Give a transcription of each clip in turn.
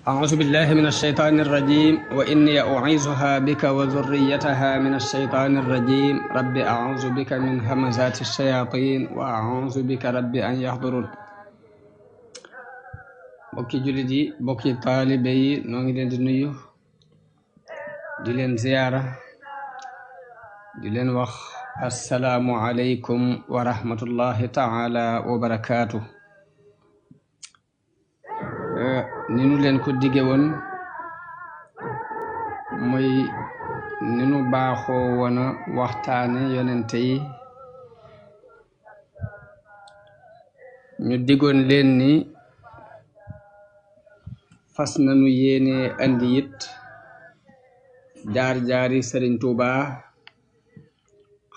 أعوذ بالله من الشيطان الرجيم وإني أعيذها بك وذريتها من الشيطان الرجيم رب أعوذ بك من همزات الشياطين وأعوذ بك رب أن يحضرون bokki jullit yi bokki taalibe yi noo ngi leen di nuyu di leen ziyaara di leen wax assalaamu aleykum wa rahmatullahi taala wa barakaatu. ni nu leen ko dige woon mooy ni nu baaxoo woona waxtaane yonente yi ñu digoon leen ni fas nanu yéene andi it jaar-jaari Sëriñ Tuubaa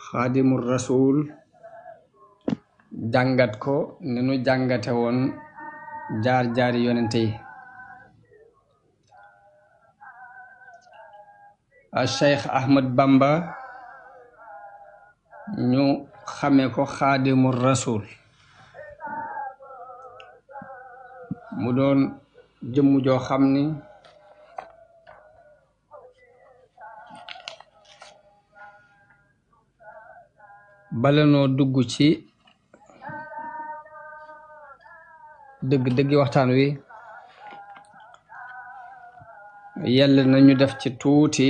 Xaadimul Rasuul jàngat ko ni nu jàngate woon jaar-jaari yonente yi. Cheikh Ahmad Bamba ñu xame ko Xaadimul Rasuul mu doon jëmm joo xam ni bala noo dugg ci dëgg-dëggi waxtaan wi yell nañu def ci tuuti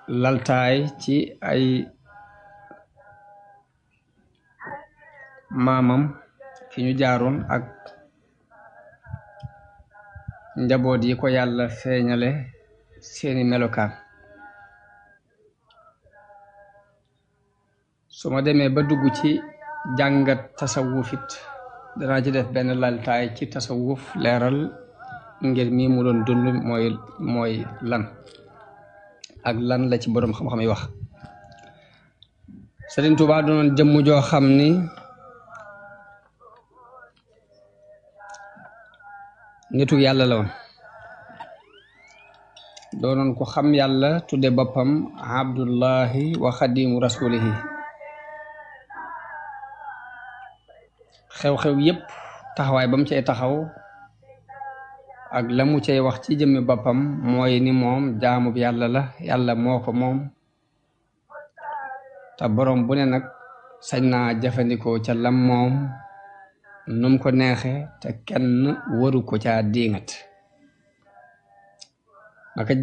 laltaay ci ay maamam fi ñu jaaroon ak njaboot yi ko yàlla feeñale seeni melokaan. su ma demee ba dugg ci jàngat tasawufit danaa ci def benn laltaay ci tasawuf leeral ngir mi mu doon dund mooy lan ak lan la ci boroom xam-xam yi wax. Sëriñ Tuubaa doonoon jëmm joo xam ni nitu yàlla la woon, doonoon ko xam yàlla tudde boppam abdullahi wa xadimu rasulihi. xew-xew yépp taxawaay ba mu cay taxaw ak la mu cay wax ci jëmmi boppam mooy ni moom jaamub yàlla la, yàlla moo ko moom te boroom bu ne nag sañ naa jëfandikoo ca lam moom num ko neexe te kenn waru ko caa diingat. naka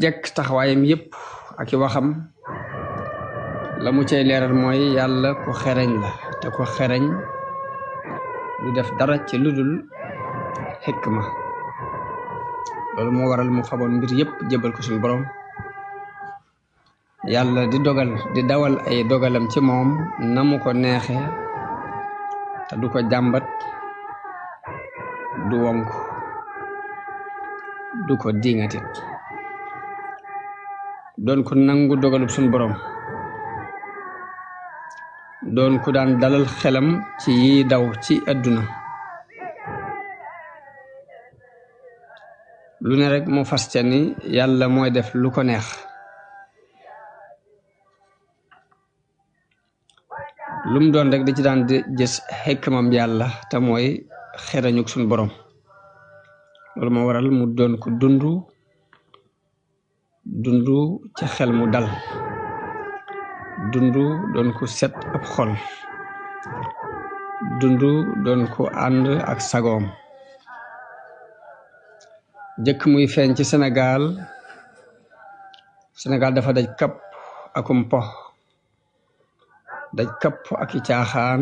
jekk taxawaayam yépp ak i waxam la mu cay leeral mooy yàlla ko xereñ la te ko xereñ du def dara ci ludul xikma. loolu moo waral mu faboon mbir yépp jébal ko suñu borom. yàlla di dawal ay dogalam ci moom na mu ko neexe te du ko jàmbat, du wonk, du ko diŋatit. doon ko nangu dogalub suñu borom, doon ku daan dalal xelam ci yi daw ci àdduna. lu ne rek mu fas ca ni yàlla mooy def lu ko neex. lu mu doon rek da ci daan di gis xikmam yàlla te mooy xerañuk suñu borom. loolu moo waral mu doon ko dundu ci xel mu dal, doon ko set ab xol, doon ko ànd ak sagoom. jëkk muy feeñ ci Sénégal dafa daj kapp akum po, daj kapp ak i caaxaan,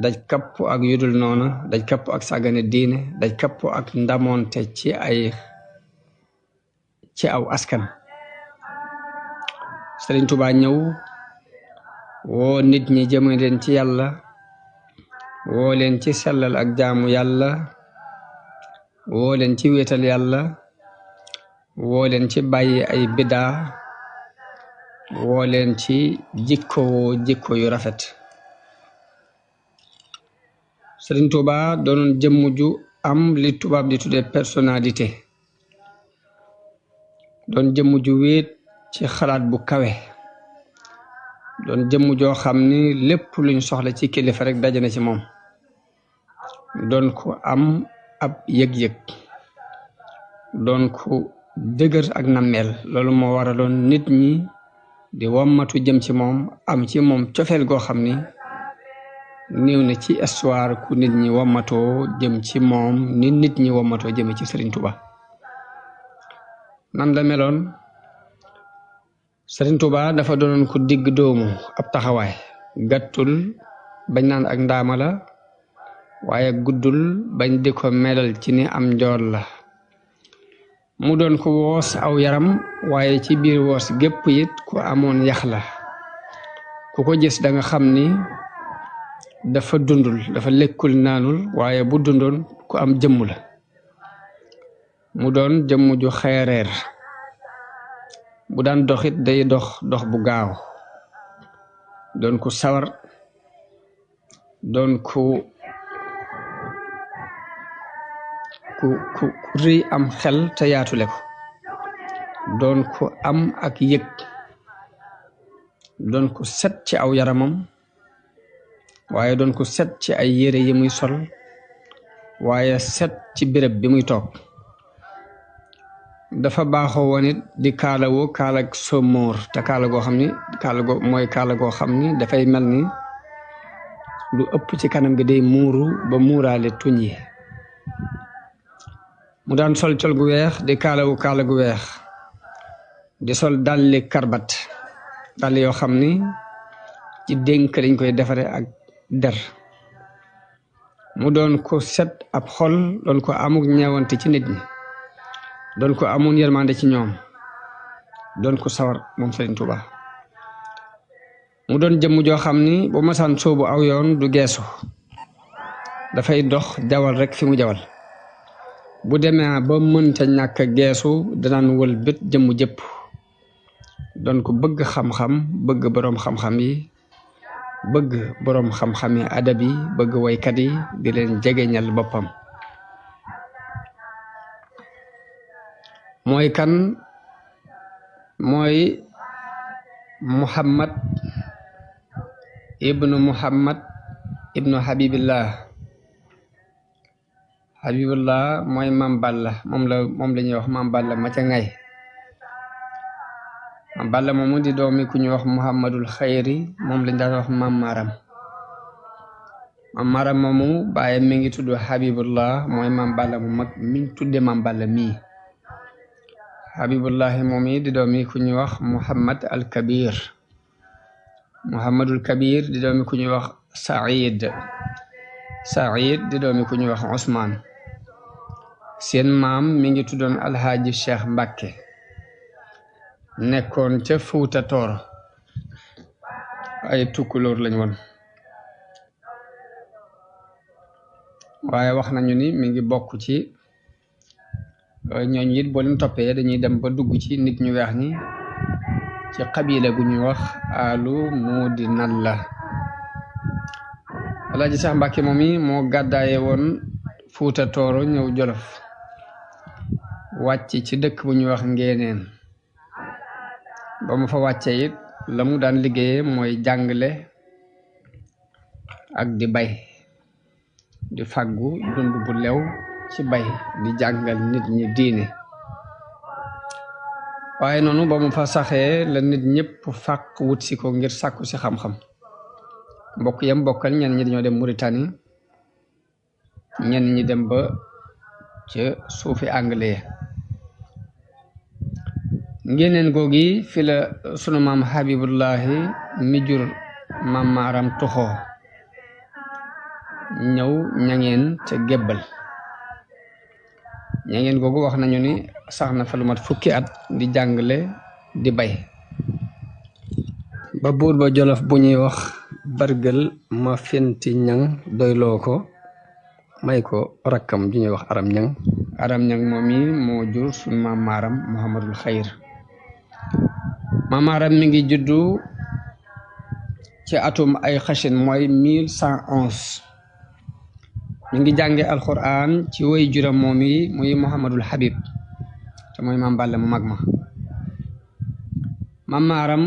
daj kapp ak yudul noona, daj kapp ak sàggane diine, daj kapp ak ndamoonte ci aw askan. Sëriñ Tuubaa ñëw woo nit ñi jëme leen ci yàlla, woo leen ci sellal ak jaamu yàlla, woo leen ci wéetal yàlla, woo leen ci bàyyi ay bidaa, woo leen ci jikko yu rafet. Sëriñ Tuubaa doonoon jëmm ju am li tubaab di tudde personnalité, doon jëmm ju wéet ci xalaat bu kawe, doon jëmm joo xam ni lépp luñ soxla ci kilifa rek daje na ci moom doon ko am ab yëg-yëg doon ko dëgër ak nammeel loolu moo waraloon nit ñi di wommatu jëm ci moom am ci moom cofeel goo xam ni néew na ci histoire ku nit ñi wommatoo jëm ci moom ni nit ñi wommatoo jëme ci Serigne Touba nan la meloon Serigne Touba dafa doonoon ku digg doomu ab taxawaay gàttul bañ naan ak ndaama la waaye guddul bañ di ko melal ci ni am njool la mu doon ko woos aw yaram waaye ci biir woos gépp it ku amoon yax la ku ko gis da nga xam ni dafa dundul dafa lekkul naanul waaye bu dundoon ku am jëmm la mu doon jëmm ju xeereer bu daan doxit day dox bu gaaw doon ku sawar doon ku rëy am xel te yaatule ko doon ku am ak yëg doon ku set ci aw yaramam waaye doon ku set ci ay yére yi muy sol waaye set ci béréb bi muy toog dafa baaxoo woon it di kaalawoo kaalag somóor te kaala goo xam ni kaala goo xam ni dafay mel ni lu ëpp ci kanam gi day muuru ba muuraale tuñ yi mu daan sol col gu weex di kaalawu kaala gu weex di sol dalli karbat dall yoo xam ni ci dénk lañ koy defare ak der mu doon ko set ab xol doon ko amuk ñeewante ci nit ñi doon ko amoon yërmande ci ñoom doon ko sawar moom Serigne Touba mu doon jëmm joo xam ni bu masaan soobu aw yoon du geesu dafay dox jawal rek fi mu jawal bu demee ba mënta ñàkk geesu danaan wël bët jëmm jëpp doon ko bëgg xam-xam bëgg boroom xam-xam yi bëgg boroom xam-xam yi adab yi bëgg waykat yi di leen jegeñal boppam mooy kan mooy Muhammad ibnu Habibillah mooy Mam Balla moom la ñuy wax Mam Balla ma ca ngay Mam Balla moomu di doomi ku ñuy wax Muhammadul Xayri moom lañ daan wax Mam Maram moomu bàyyi mi ngi tudd Habibullah mooy Mam Balla mu mag miñ tudde Mam Balla mii Habibullahi moom yi di doomi ku ñuy wax Muhammadul Kabir di doomi ku ñuy wax Saïd di doomi ku ñuy wax Ousmane seen maam mi ngi tuddoon Alhaaji Cheikh Mbàkke nekkoon ca Fuuta Tooro ay tukkulóor lañ woon waaye wax nañu ni mi ngi bokk ci ñooñu it boo leen toppee dañuy dem ba dugg ci nit ñu weex ñi ci xabila gu ñuy wax alu muudi nan la Alaaji Cheikh Mbàkke moom yi moo gàddaaye woon Fuuta Tooro ñëw Jolof wàcc ci dëkk bu ñuy wax Ngéeneen ba mu fa wàcce it la mu daan liggéeye mooy jàngale ak di bay di fàggu dund bu lew ci bay di jàngal nit ñi diine waaye noonu ba mu fa saxee la nit ñëpp fàq wut si ko ngir sàkku si xam-xam mbokk yam bokkal ñenn ñi dañoo dem Mauritanie ñenn ñi dem ba ca suufi anglais Ngéeneen googi fi la sunu maam Habibullahi mi jur Mam Maram tuxoo ñëw ñangeen te gébbal ñangeen googu wax nañu ni sax na fa lu mat fukki at di jàngale di bay ba buur ba Jolof bu ñuy wax Bargël ma fenti ñang doyloo ko may ko rakkam ju ñuy wax aram ñang moom yi moo jur sunu maam Maram Muhammadul Xayr Mam Maram mi ngi juddu ci atum ay xashin mooy 1111 mi ngi jànge alquran ci woy juram moom yi muy Muhammadul Habib te mooy Mam Balla mu mag ma Mam Maram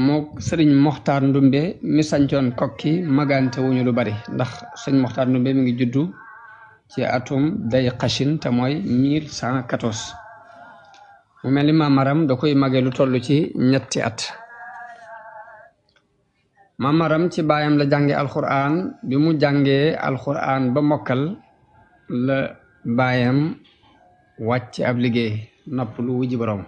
mook sëriñ Moxtaar Ndumbe mi sancoon kokki magante wuñu lu bari ndax sëriñ Moxtaar Ndumbe mi ngi juddu ci atum day xachin te mooy 1114 mu mel ni maamaram da koy magee lu toll ci ñetti at maamaram ci baayam la jànge alxuraan bi mu jàngee alxuraan ba mokkal la baayam wàcc ab liggéey nopp lu wujji borom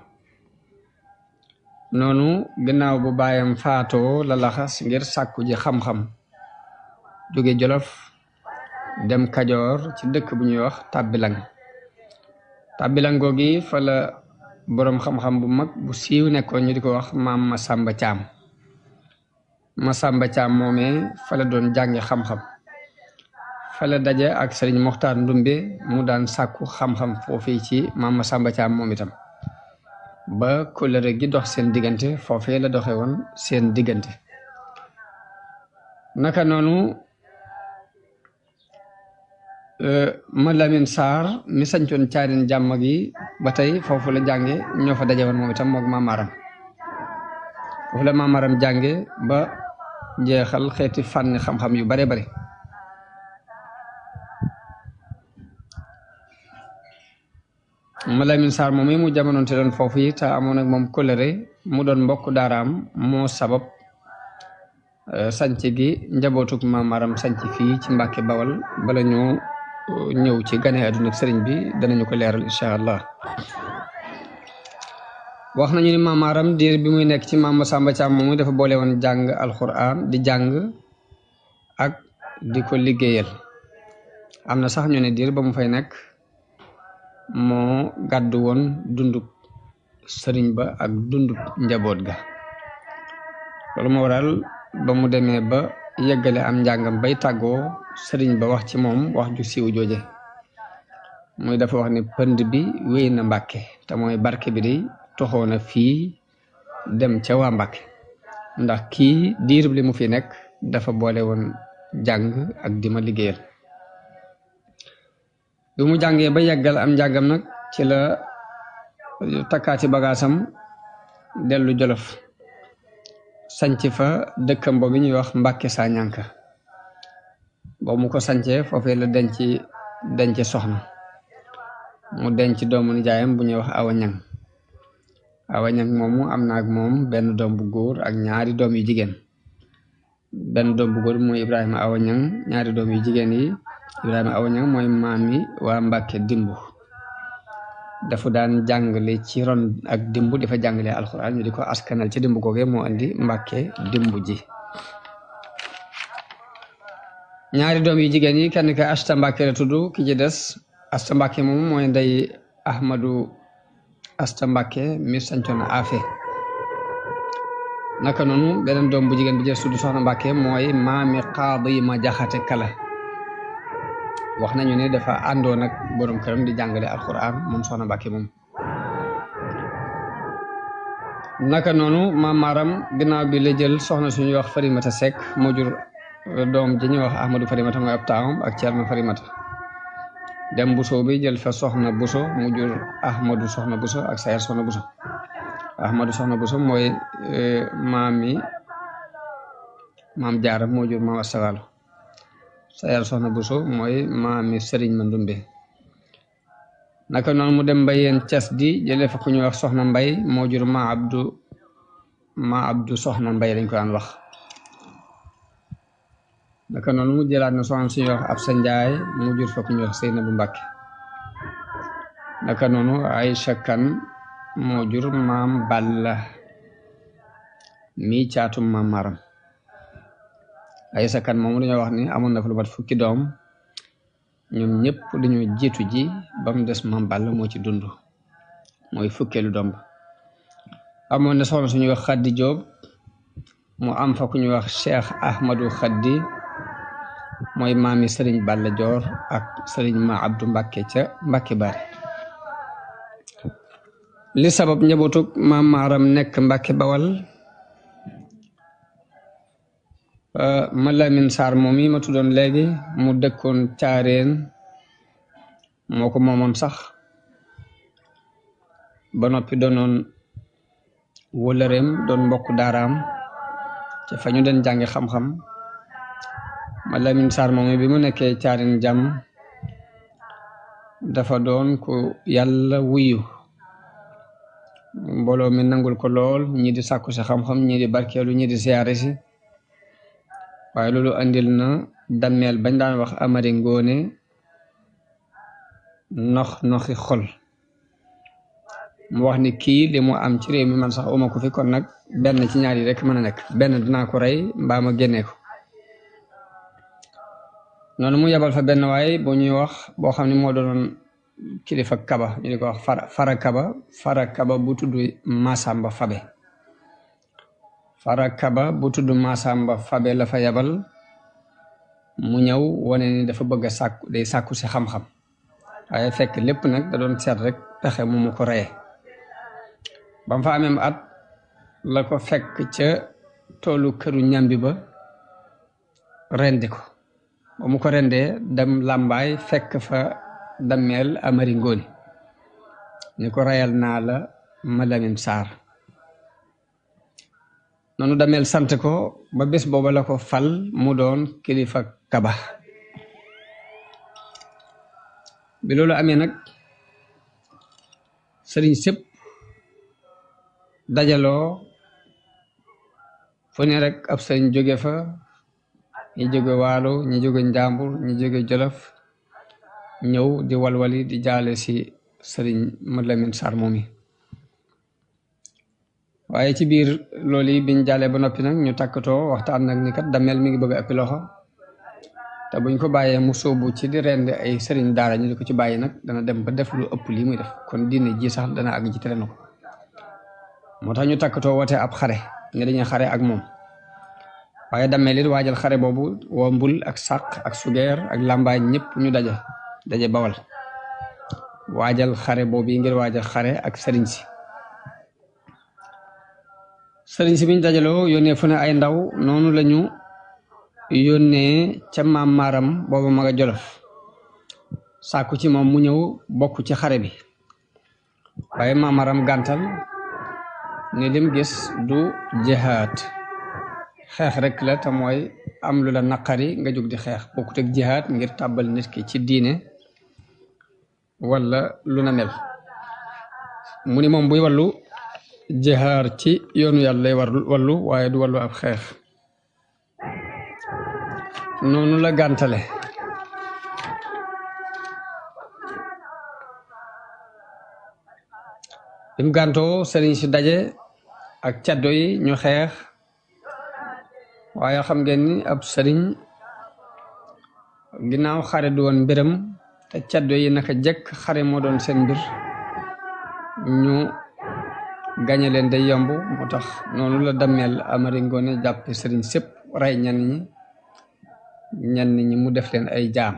noonu gannaaw bu baayam faatoo la laxas ngir sàkku ji xam-xam jóge Jolof dem Kajoor ci dëkk bu ñuy wax Tàbbilang googi fa la boroom xam-xam bu mag bu siiw nekkoon ñu di ko wax maam Masamba Caam moomee fa la doon jàngi xam-xam fa la daje ak sëriñ Moxtaar Ndumbe mu daan sàkku xam-xam foofii ci maam Masamba Caam moom itam ba kóllëre gi dox seen diggante foofee la doxe woon seen diggante naka noonu ma Lamin Saar mi sañcoon Caarin Jàmm gi ba tey foofu la jànge ñoo fa daje woon moom itam mook maamaaram foofu la maamaaram jànge ba jeexal xeeti fànni xam-xam yu bare bare ma Lamin Saar moom mu jamonoonte doon foofu yi te amoon ak moom kóllëre mu doon mbokk daaraam moo sabab sanc gi njabootuk maamaaram sanc fii ci Mbàkke Bawal bala ñu ñëw ci gane àdduna sëriñ bi danañu ko leeral incha allah wax nañu ni maamaaram diir bi muy nekk ci maam Masamba Caam moomu dafa boole woon jàng alxuraan di jàng ak di ko liggéeyal am na sax ñu ne diir ba mu fay nekk moo gàddu woon dundub sëriñ ba ak dundub njaboot ga loolu moo waral ba mu demee ba yeggale am njàngam bay tàggoo sëriñ ba wax ci moom wax ju siiw jooje muy dafa wax ni pënd bi wéy na Mbàkke te mooy barke bi di toxoona fii dem ca waa Mbàkke ndax kii diirub li mu fi nekk dafa boole woon jàng ak di ma liggéeyal bi mu jàngee ba yeggal am njàngam nag ci la takkaati bagaasam dellu Jolof sanc fa dëkkam boobu ñuy wax Mbàkke Sañanka boobu mu ko sancee foofee la denc soxna mu denc doomu nijaayam bu ñuy wax Awa Ñang moomu am na ak moom benn doom bu góor ak ñaari doom yu jigéen benn doom bu góor mooy Ibrahima Awa Ñang ñaari doom yu jigéen yi Ibrahima Awa Ñang mooy maami waa Mbàkke Dimbu dafa daan jàngale ci ron ak dimbu dafa jàngale alxuraan ñu di ko askanal ci dimbu googee moo andi Mbàkke Dimbu ji ñaari doom yu jigéen yi kenn ka Asta Mbàkke la tudd ki ci des Asta Mbàkke moom mooy ndey Ahmadu Asta Mbàkke mi sancoon Afe naka noonu beneen doom bu jigéen bi jël tudd Soxna Mbàkke mooy maami Xaadi ma Jaxate Kala wax nañu ne dafa àndoon ak borom këram di jàngale alxuraan moom Soxna Mbàkke moom naka noonu maamaaram ginnaaw bi la jël soxna suñuy wax Farimata Sekk moo jur doom ji ñuy wax Ahmadu Farimata mooy ab taawam ak Ceerno Farimata dem Buso bi jël fa Soxna Buso mu jur Ahmadu Soxna Buso ak Sayar Soxna Buso Ahmadu Soxna Buso mooy maam Jaara moo jur maam Astawaalo Sayar Soxna Buso mooy maami Sëriñ Mandumbe naka noonu mu dem Mbayeen Cas di jëlee fa ku ñuy wax Soxna Mbay moo jur ma Abdu Soxna Mbay lañ ko daan wax naka noonu mu jëlaat na soxna suñuy wax Absa Njaay mu jur fa ku ñuy wax Seynabu Mbàkke naka noonu Aysa Kan moo jur maam Balla mi caatum maam Maram Aysa Kan moomu dañoo wax ni amoon na fa lu mat fukki doom ñoom ñëpp dañoo jiitu ji ba mu des maam Balla moo ci dund mooy fukkeelu doom amoon na soxna suñuy wax Xaddi Jóob mu am fa ku ñuy wax Cheikh Ahmadu Xaddi mooy maami Sëriñ Balla Joor ak Sëriñ ma Abdu Mbàkke ca Mbàkke Bari li sabab njabootug maam Maaram nekk Mbàkke Bawal ma Lamin Saar moom yi ma tuddoon léegi mu dëkkoon Caareen moo ko moomoon sax ba noppi doonoon wëlëreem doon mbokk daaraam ci fa ñu den jàngi xam-xam ma Lamin Sarr moom bi mu nekkee Caarin Jàmm dafa doon ku yàlla wuyu mbooloo mi nangul ko lool ñi di sàkku si xam-xam ñi di barkeelu ñi di siyaare si waaye loolu andil na dammeel bañ daan wax Amari Ngoone noxi xol mu wax ni kii li mu am ci réew mi man sax uma ko fi kon nag benn ci ñaar yi rek mën a nekk benn dinaa ko rey mbaa ma génnee ko noonu mu yebal fa benn waay bu ñuy wax boo xam ne moo doon kilifa kaba ñu di ko wax fara kaba bu tudd Masamba Fabe fara kaba bu tudd Masamba Fabe la fa yebal mu ñëw wane ni dafa bëgg a sàkku si xam-xam waaye fekk lépp nag da doon seet rek pexe mu ko reye ba mu fa amee at la ko fekk ca toolu këru ñambi ba rendi ko ba mu ko rendee dem làmbaay fekk fa dammeel Amari Ngoone ni ko reyal naa la ma Lamin Sarr noonu dammeel sant ko ba bés booba la ko fal mu doon kilifa kaba bi loolu amee nag sëriñ sëpp dajaloo fu ne rek ab sëriñ jóge fa ñi jóge Waalo ñi jóge Njàmbur ñi jóge Jolof ñëw di walwali di jaale si sëriñ Mad Lamin Sarr moomi waaye ci biir loolu yi biñ jaale ba noppi nag ñu takkatoo waxtaan nag ni kat dammeel mi ngi bëgg a ëppi loxo te buñ ko bàyyee mu sóobu ci di rendi ay sëriñ daara ñu di ko ci bàyyi nag dana dem ba def lu ëpp lii muy def kon diine ji sax dana àgg ci tere na ko moo tax ñu takkatoo wote ab xare ne dañuy xare ak moom waaye dammeel it waajal xare boobu woo mbul ak sàq ak sugeer ak làmbaay ñëpp ñu daje Bawal waajal xare boobu yi ngir waajal xare ak sëriñ si biñ dajaloo yónnee fu ne ay ndaw noonu lañu yónnee ca maam maaram boobu ma nga Jolof sàkku ci moom mu ñëw bokk ci xare bi waaye maam maaram gàntal ne lim gis du jihaad xeex rek la te mooy am lu la naqari nga jóg di xeex bokkut ak jihaad ngir tàbbal nit ki ci diine wala lu na mel mu ni moom buy wallu jihaar ci yoonu yàlla lay wallu waaye du wallu ab xeex noonu la gàntale bi mu gàntoo sëriñ si daje ak caddo yi ñu xeex waaye xam ngeen ni ab sëriñ ginnaaw xare du woon mbiram te caddo yi naka jekk xare moo doon seen mbir ñu gañe leen day yomb moo tax noonu la dammeel Amari Ngoone jàpp sëriñ sépp rey ñenn ñi mu def leen ay jaam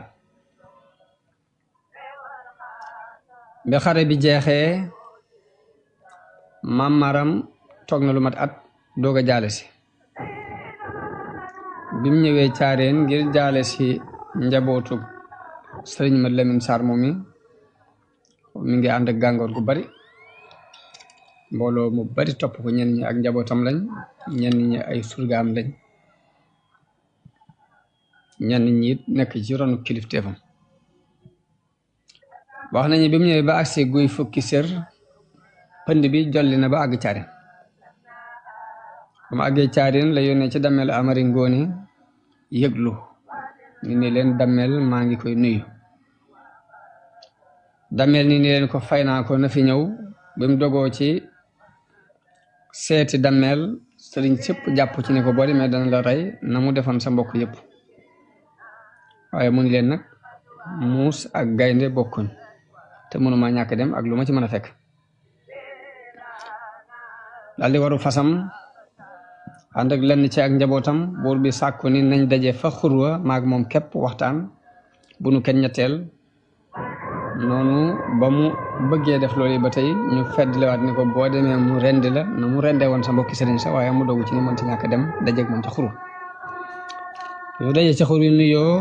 bi xare bi jeexee maam Maram toog na lu mat at doog a jaale si bi mu ñëwee Caareen ngir jaale si njabootu sëriñ Mad Lamin Sarr moomi mi ngi ànd ak gàngoor gu bari mbooloo mu bari topp ko ñenn ñi ak njabootam lañ ñenn ñi ay surgaam lañ ñenn ñi it nekk ci ronu kilifteefam wax nañu bi mu ñëwee ba agsi guy fukki sër pënd bi jolli na ba àgg Caareen ba mu àggee Caareen la yónnee ci dammeel Amari Ngoone yëglu ni ne leen dammeel maa ngi koy nuyu dammeel ni leen ko fay naa ko na fi ñëw bi mu dogoo ci seeti dammeel sëriñ sëpp jàpp ci ne ko boo demee dana la rey na mu defoon sa mbokk yëpp waaye mu ni leen nag muus ak gaynde bokkuñ te mënuma ñàkk dem ak lu ma ci mën a fekk daldi waru fasam ànd ak lenn ci ak njabootam buur bi sàkku ni nañ daje fa xurwa maag moom képp waxtaan bu nu kenn ñetteel noonu ba mu bëggee def loolu ba tey ñu feddliwaat ni ko boo demee mu rendi la na mu rendee woon sa mbokki sëriñ sa waaye mu dogu ci ni mënta ñàkk dem dajeeg moom ci xurwa yu daje ci xur yu nuyoo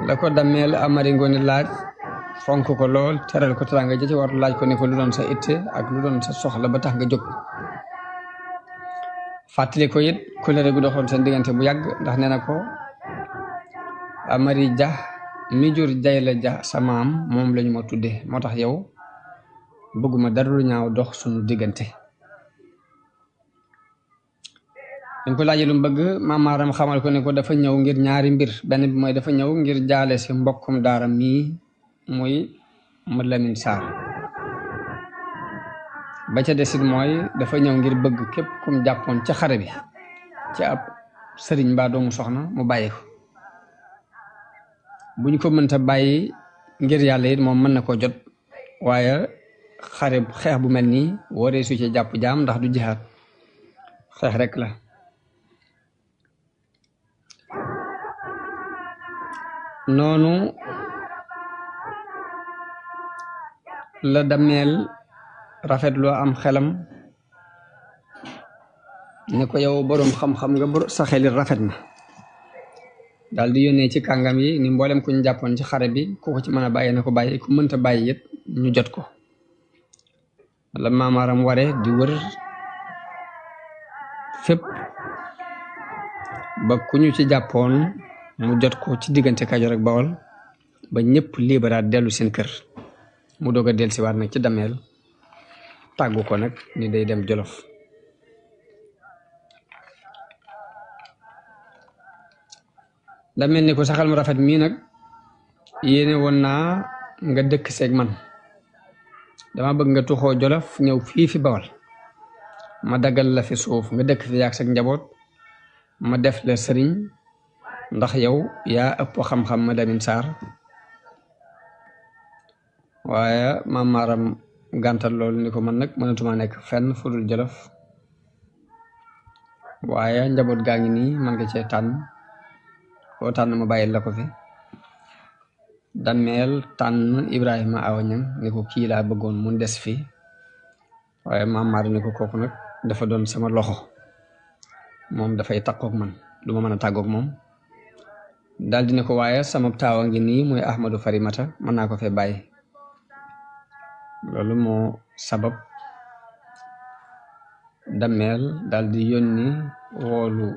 la ko dammeel Amari Ngoone laaj fonk ko lool teral ko teraanga ja ci war laaj ko ne ko lu doon sa itte ak lu doon sa soxla ba tax nga jóg fàttali ko it kóllëre gu doxoon seen diggante bu yàgg ndax nee na ko Amari Ja mi jur Jayla Ja sa maam moom lañu ma tudde moo tax yow bëgguma dara lu ñaaw dox suñu diggante. dañ ko laajee lu mu bëgg Maam Maaram xamal ko ne ko dafa ñëw ngir ñaari mbir benn bi mooy dafa ñëw ngir jaale si mbokkum daara mii muy Mad Lamin Saar ba ca desit mooy dafa ñëw ngir bëgg képp kum jàppoon ca xare bi ci ab sëriñ mbaa doomu soxna mu bàyyi ko bu ñu ko mënta bàyyi ngir yàlla it moom mën na ko jot waaye xare xeex bu mel nii waree su ci jàpp jaam ndax du jihaat xeex rek la. noonu la Dameel rafetloo am xelam ne ko yow boroom xam-xam nga sa xelit rafet na daal di yónnee ci kàngam yi ni mboolem ku ñu jàppoon ci xare bi ku ko ci mën a bàyyi na ko bàyyi ku mënta bàyyi it ñu jot ko. la Maam Maaram ware di wër fépp ba ku ñu ci jàppoon mu jot ko ci diggante Kajoor ak Bawol ba ñëpp liberaat dellu seen kër mu doog a dellusiwaat nag ci Dameel tàggu ko nag ni day dem Jolof. Dameel ni ko saxal mu rafet mii nag yéene woon naa nga dëkk seeg man dama bëgg nga tuxoo Jolof ñëw fii fi Bawol ma daggal la fi suuf nga dëkk fi yaag sag njaboot ma def la sëriñ ndax yow yaa ëpp xam-xam Mad Lamin Saar waaye Maam Maaram gàntal loolu ni ko man nag mënatuma nekk fenn fudul Jolof waaye njaboot gaa ngi nii man nga cee tànn koo tànn ma bàyyil la ko fi. Dameel tànn Ibrahima Awa Ñang ni ko kii laa bëggoon mun des fi waaye Maam Maaram ni ko kooku nag dafa doon sama loxo moom dafay takkook man du ma mën a tàggook moom daal di ne ko waaye sama taawa ngi nii muy Ahmadu Farimata mën naa ko fee bàyyi. loolu moo sabab Dameel daal di yónni woolu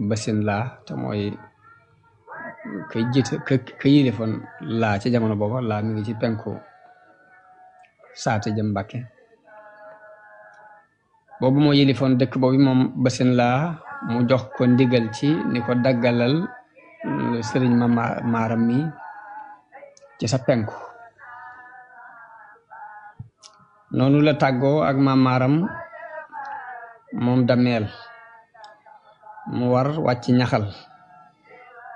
Basin Laa te mooy kay jiite ka yilifoon Laa ci jamono booba Laa mi ngi ci penku saate jëm Mbàkke boobu moo yilifoon dëkk boobu moom Basin Laa mu jox ko ndigal ci ni ko daggalal sëriñ Maam Maaram mi ci sa penku. noonu la tàggoo ak Maam Maaram moom Dameel mu war wàcc ñaxal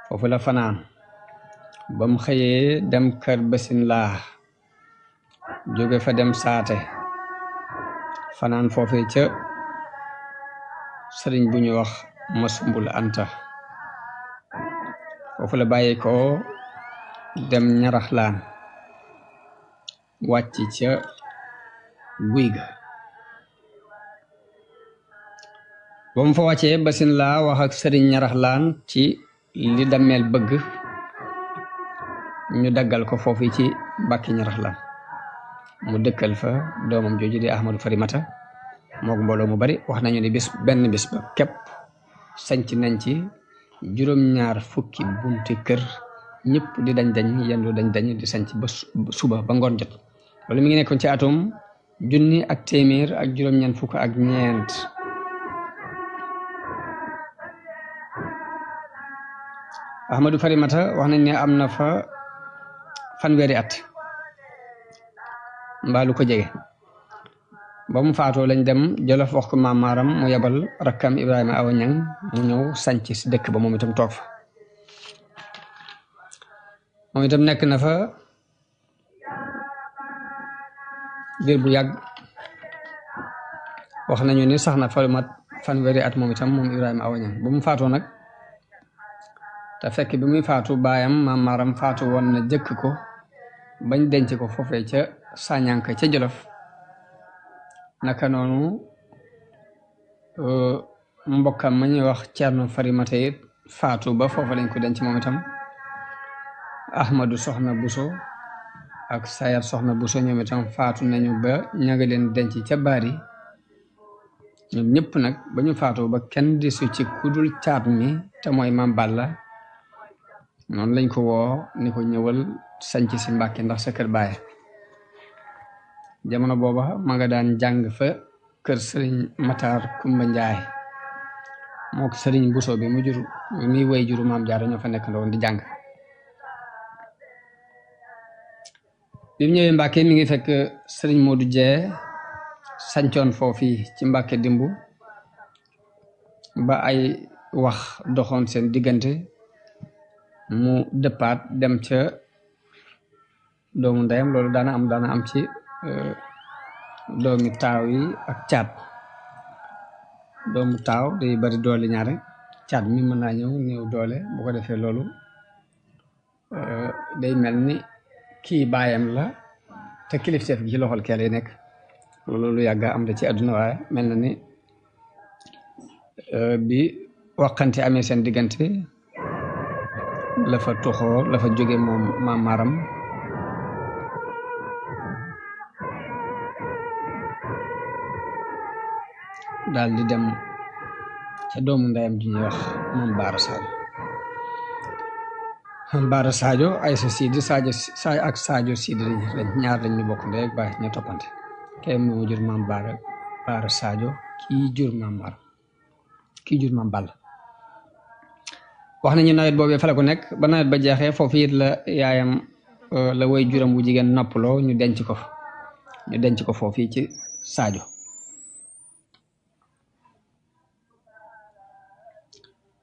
foofu la fanaan ba mu xëyee dem kër Basin Laa jóge fa dem saate fanaan foofee ca sëriñ bu ñu wax Masumbul Anta foofu la bàyyi ko dem Ñaraxlaan wàcc ca guy ga ba mu fa wàccee Basin Laa wax ak sëriñ Ñaraxlaan ci li Dameel bëgg ñu daggal ko foofu ci Mbàkke Ñaraxlaan mu dëkkal fa doomam jooju di Ahmadu Farimata mook mbooloo mu bari wax nañu ni benn bis ba képp sanc nañ ci juróom-ñaar fukki bunti kër ñëpp di dañ yendu dañ di sanc ba suba ba ngoon jot loolu mi ngi nekkoon ci atum 1944 Ahmadu Farimata wax nañ ne am na fa fanweeri at mbaalu ko jege ba mu faatoo lañ dem Jolof wax ko Maam Maaram mu yebal rakkam Ibrahima Awa Ñang mu ñëw sanc si dëkk ba moom itam toog fa moom itam nekk na fa diir bu yàgg wax nañu ni sax na fa lu mat fanweeri at moom itam moom Ibrahima Awa Ñang ba mu faatoo nag te fekk bi muy faatu baayam Maam Maaram faatu woon na jëkk ko bañ denc ko foofee ca Sañanka ca Jolof naka noonu mbokkam ma ñuy wax Cerno Farimata it faatu ba foofa lañ ko denc moom itam Ahmadu Soxna Buso ak Sayar Soxna Buso ñoom itam faatu nañu ba ña nga leen denc ca Bari ñoom ñëpp nag ba ñu faatoo ba kenn desu ci kudul caat mi te mooy Maam Balla noonu lañ ko woo ni ko ñëwal sanc si Mbàkke ndax sa kër baay jamono booba ma nga daan jàng fa kër sëriñ Matar Kumba Njaay moo ko sëriñ Buso bi mu jur muy way juru Maam Jaara ñoo fa nekk ndoon di jàng bi mu ñëwee Mbàkke mi ngi fekk sëriñ Modou Jee sancoon foofi ci Mbàkke dimbu ba ay wax doxoon seen diggante mu dëppaat dem ca doomu ndeyam loolu daana am ci doomi taaw yi ak caat doomu taaw day bari doole ñaare caat mi mën naa ñëw doole bu ko defee loolu day mel ni kii baayam la te kilifteef gi ci loxol kee lay nekk loolu yàgga am da ci àdduna waaye mel na ni bi waxante amee seen diggante la fa toxoo la fa jóge moom Maam Maram daal di dem ca doomu ndeyam ju ñuy wax Maam Baara Sadio Maam Baara Sadio ay sa Sidi ak Sadio Sidi lañ ñaar lañ ñu bokk ndey ak baay ñu toppante kay moo jur Maam Baara Sadio kii jur Maam Maram kii jur Maam Balla wax nañu nawet boobee fa la ko nekk ba nawet ba jeexee foofu it la yaayam la way juram bu jigéen noppaloo ñu denc ko foofu ci Sadio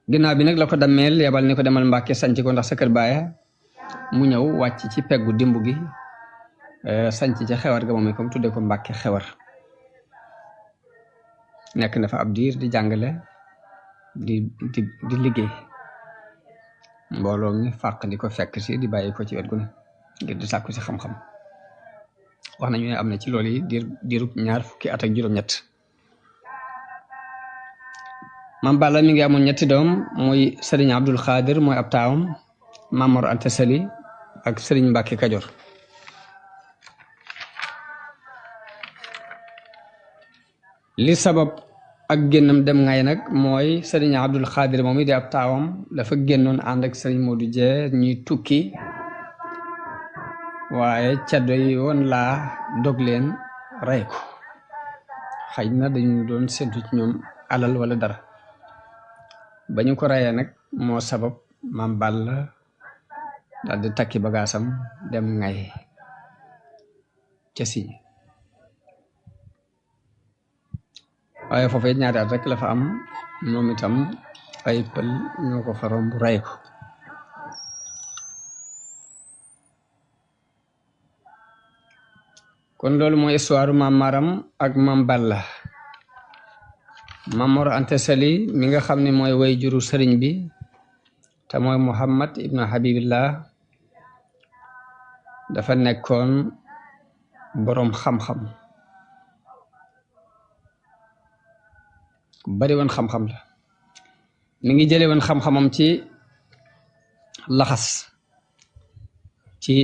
ginnaaw bi nag la ko dammeel yebal ni ko demal Mbàkke sanc ko ndax sa kër baaya mu ñëw wàcc ci peggu dimb gi sanc ca xewar ga moom comme tudde ko Mbàkke xewar nekk na fa ab diir di jàngale di liggéey mbooloo mi fàq di ko fekk si di bàyyi ko ci wet gu ne ngir di sàkku si xam-xam wax nañu ne am na ci loolu yi diirub 20 fukki at ak juróom-ñett Maam Balla mi ngi amoon 3 doom muy sëriñ Abdul Xaadir mooy ab taawam Maam Mor Anta Sali ak sëriñ Mbàkke Kajoor li sabab ak génnam dem ngay nag mooy sëriñ Abdul Xaadir moom it di ab taawam dafa génnoon ànd ak sëriñ Modou Jee ñuy tukki waaye caddo yi woon laa dog leen rey ko xëy na dañu doon séntu ci ñoom alal wala dara ba ñu ko reyee nag moo sabab Maam Balla daal di takki bagaasam dem ngay ca Siñ waaye foofu it 2 at rek la fa am moom itam ay pël ñoo ko fa romb rey ko kon loolu mooy histoire Maam Maram ak Maam Balla Maam Mor Anta Sali mi nga xam ne mooy way juru sëriñ bi te mooy Muhammad ibnu Habibillah dafa nekkoon boroom xam-xam bari woon xam-xam la mi ngi jële woon xam-xamam ci laxas ci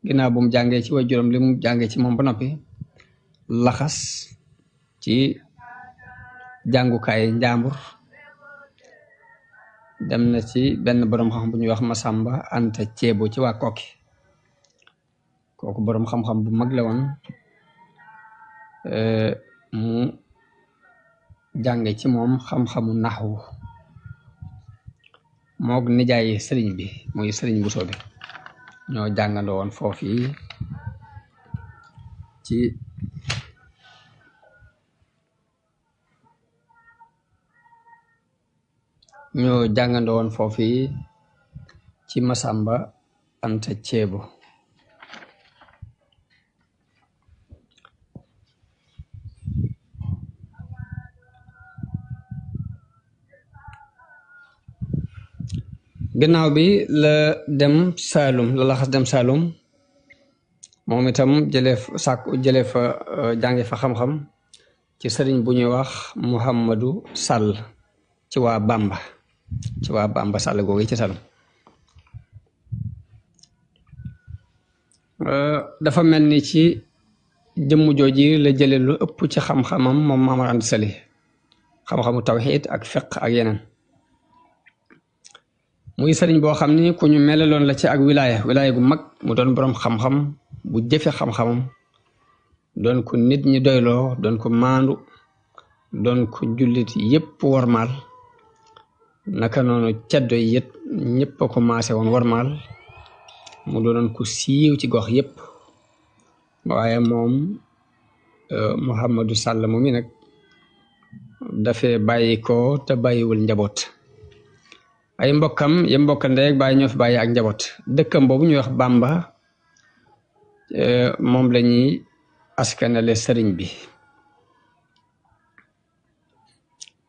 ginnaaw bu mu jàngee ci way juróom li mu jàngee ci moom ba noppi laxas ci jàngukaay njàmbur dem na ci benn boroom xam bu ñuy wax Masamba Anta Ceebo ci waa Kokki kooku boroom xam-xam bu mag la woon mu jànge ci moom xam-xamu naxwu moog nijaay sëriñ bi muy sëriñ Buso bi ñoo jàngandoo woon foofu yi ci Masamba Anta Ceebo gannaaw bi la dem Saalum la laxas dem Saalum moom itam jëlee fa jànge fa xam-xam ci sëriñ bu ñuy wax Muhammadu Sall ci waa Bamba Sall googu ci Saalum dafa mel ni ci jëmm jooji la jële lu ëpp ci xam-xamam moom Maam Mor Anta Sali xam-xamu tawxiid ak fiq ak yeneen muy sëriñ boo xam ni ku ñu melaloon la ci ak wilaaya gu mag mu doon boroom xam-xam bu jëfe xam-xamam doon ko nit ñi doyloo doon ko maandu doon ko jullit yépp wormaal naka noonu ceddo yét ñépp a ko maase woon wormaal mu doonoon ku siiw ci gox yépp waaye moom Mouhamadou Sall mu mi nag dafee bàyyi ko te bàyyiwul njaboot ay mbokkam ya mbokka ndey ak bàyyi ñoo fi bàyyi ak njaboot dëkkam boobu ñuy wax Bamba moom lañuy askanale sëriñ bi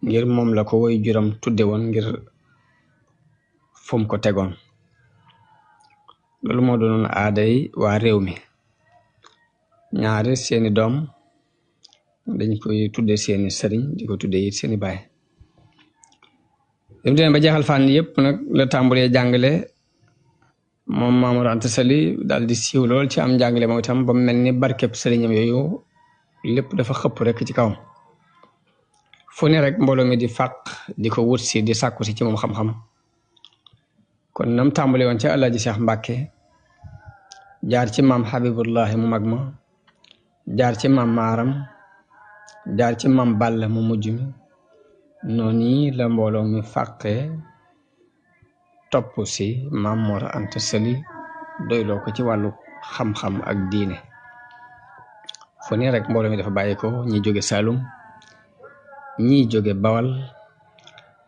ngir moom la ko woy juram tudde woon ngir fum ko tegoon loolu moo doonoon aaday waa réew mi ñaari seeni doom dañ koy tudde seeni sëriñ di ko tudde it seeni baay dem demee ba jeexal fànn yépp nag la tàmbulee jàngale moom Maam Mor Anta Sali daal di siiw lool ci am jàngale moom itam ba mel ni barkeb sëriñam yooyu lépp dafa xëpp rek ci kawam fu ne rek mbooloo mi di fàq di ko wut si di sàkku si ci moom xam-xam kon nam tàmbale woon ci Alaaji Cheikh Mbàkke jaar ci maam Habibullahi mu mag ma jaar ci maam Maaram jaar ci maam Balla mu mujj mi noonu la mbooloo mi fàqee topp si Maam Mor Anta Sali doyloo ko ci wàllu xam-xam ak diine fu ne rek mbooloo mi dafa bàyyi ko ñi jóge Saalum ñii jóge Bawal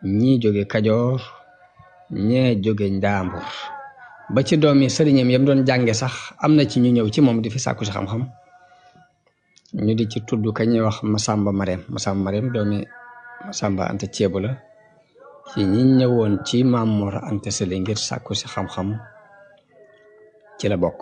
ñii jóge Kajoor ñee jóge Njaambur ba ci doomi sëriñam yam doon jànge sax am na ci ñu ñëw ci moom di fi sàkku si xam-xam ñu di ci tudd ka ñuy wax Masamba Mareem doomi Masamba Anta Ceebu la ci ñi ñëwoon ci Maam Mor Anta Sali ngir sàkku si xam-xam ci la bokk